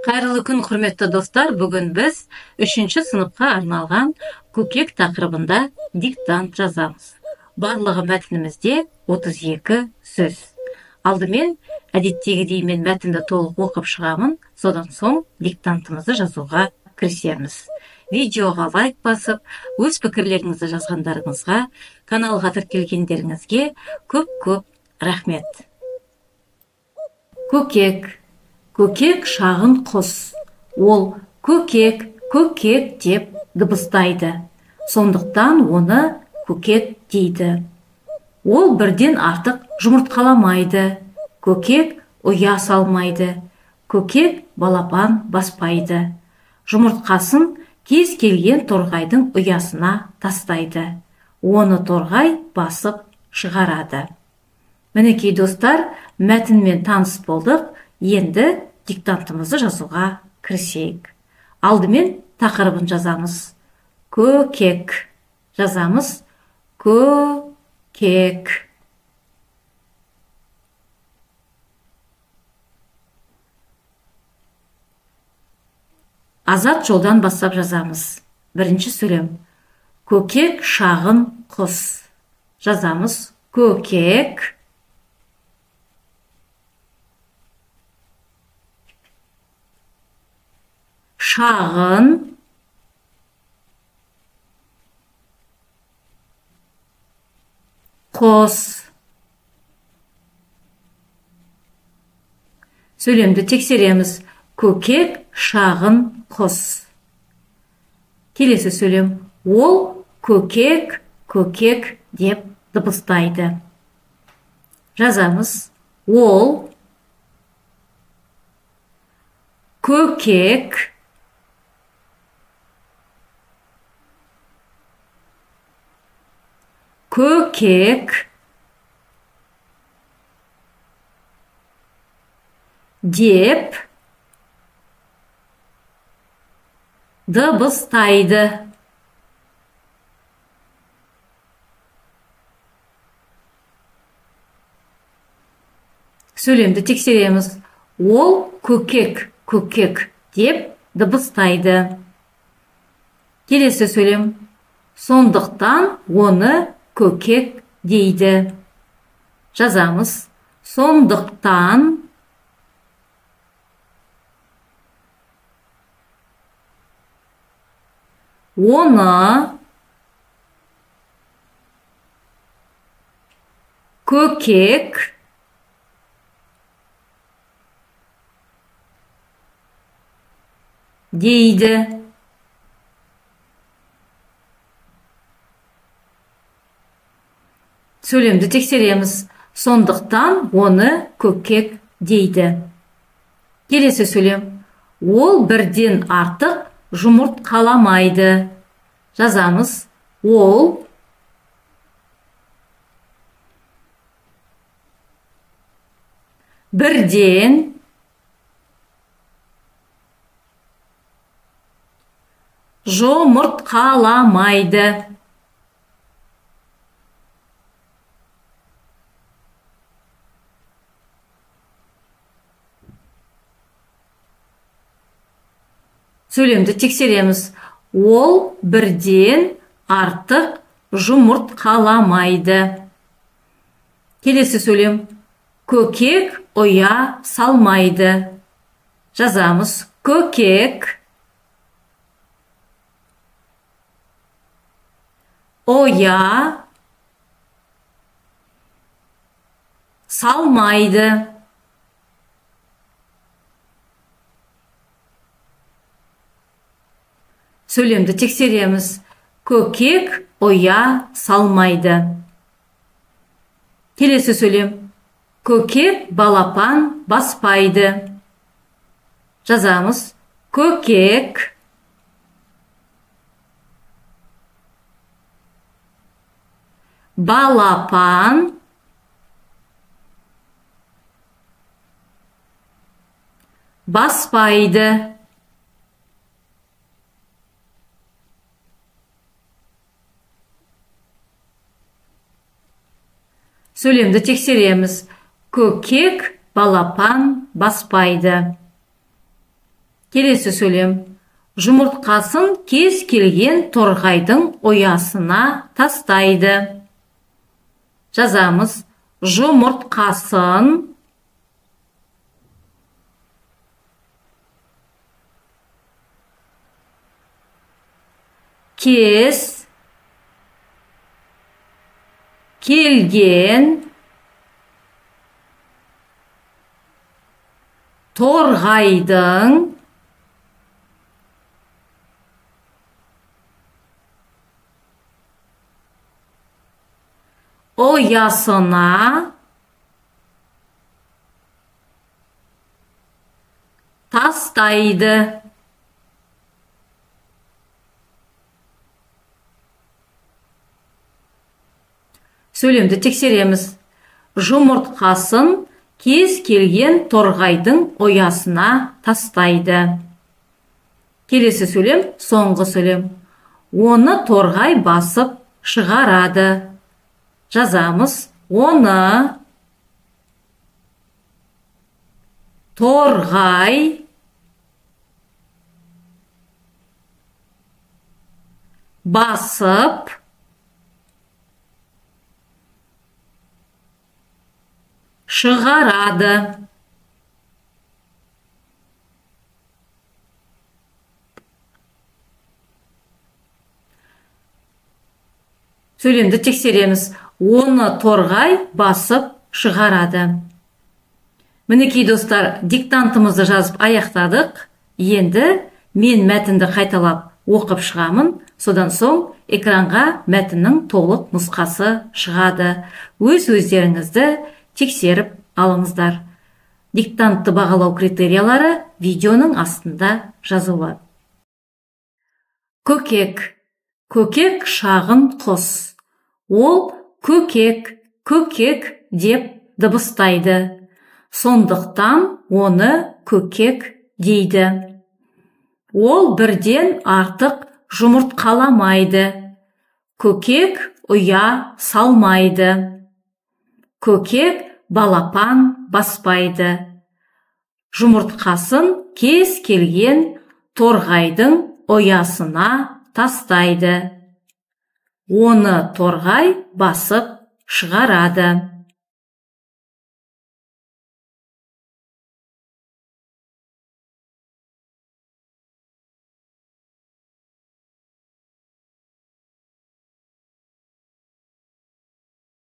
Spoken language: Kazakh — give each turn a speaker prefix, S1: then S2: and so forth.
S1: Қайырлы күн, құрметті достар. Бүгін біз 3-ші сыныпқа арналған көкек тақырыбында диктант жазамыз. Барлығы мәтінімізде 32 сөз. Алдымен әдеттегідей мен мәтінді толық оқып шығамын, содан соң диктантымызды жазуға кірісеміз. Видеоға лайк басып, өз пікірлеріңізді жазғандарыңызға, каналға тіркелгендеріңізге көп-көп рахмет. Көкек. Көкек шағын құс. Ол көкек, көкек деп дыбыстайды. Сондықтан оны көкек дейді. Ол бірден артық жұмыртқаламайды. Көкек ұя салмайды. Көкек балапан баспайды. Жұмыртқасын кез келген торғайдың ұясына тастайды. Оны торғай басып шығарады. Мінекей достар, мәтінмен таныс болдық. Енді диктантымызды жазуға кірісейік. Алдымен тақырыбын жазамыз. Көкек. Жазамыз. Көкек. Азат жолдан бастап жазамыз. Бірінші сөйлем. Көкек шағын құс. Жазамыз. Көкек. Шағын құс. Сөйлемді тексереміз. Көкек шағын құс. Келесі сөйлем. Ол көкек, көкек деп дыбыстайды. Жазамыз. Ол көкек, көкек деп дыбыстайды. Сөйлемді тексереміз. Ол көкек, көкек деп дыбыстайды. Келесі сөйлем. Сондықтан оны көкек дейді. Жазамыз. Сондықтан оны көкек дейді. Сөйлемді тексереміз. Сондықтан оны көкек дейді. Келесі сөйлем. Ол бірден артық жұмыртқаламайды. Жазамыз. Ол бірден жұмыртқаламайды. Сөйлемді тексереміз. Ол бірден артық жұмыртқаламайды. Келесі сөйлем. Көкек ұя салмайды. Жазамыз. Көкек ұя салмайды. Сөйлемді тексереміз. Көкек ұя салмайды. Келесі сөйлем. Көкек балапан баспайды. Жазамыз. Көкек балапан баспайды. Сөйлемді тексереміз. Көкек балапан баспайды. Келесі сөйлем. Жұмыртқасын кез келген торғайдың ұясына тастайды. Жазамыз. Жұмыртқасын кез келген торғайдың ұясына тастайды. Сөйлемді тексереміз. Жұмыртқасын кез келген торғайдың ұясына тастайды. Келесі сөйлем, соңғы сөйлем. Оны торғай басып шығарады. Жазамыз. Оны торғай басып шығарады. Сөйлемді тексереміз. Оны торғай басып шығарады. Мінекей, достар, диктантымызды жазып аяқтадық. Енді мен мәтінді қайталап оқып шығамын. Содан соң экранға мәтіннің толық нұсқасы шығады. Өз өздеріңізді тексеріп алыңыздар. Диктантты бағалау критериялары видеоның астында жазулы. Көкек. Көкек шағын құс. Ол көкек, көкек деп дыбыстайды. Сондықтан оны көкек дейді. Ол бірден артық жұмыртқаламайды. Көкек ұя салмайды. Көкек балапан баспайды. Жұмыртқасын кез келген торғайдың ұясына тастайды. Оны торғай басып шығарады.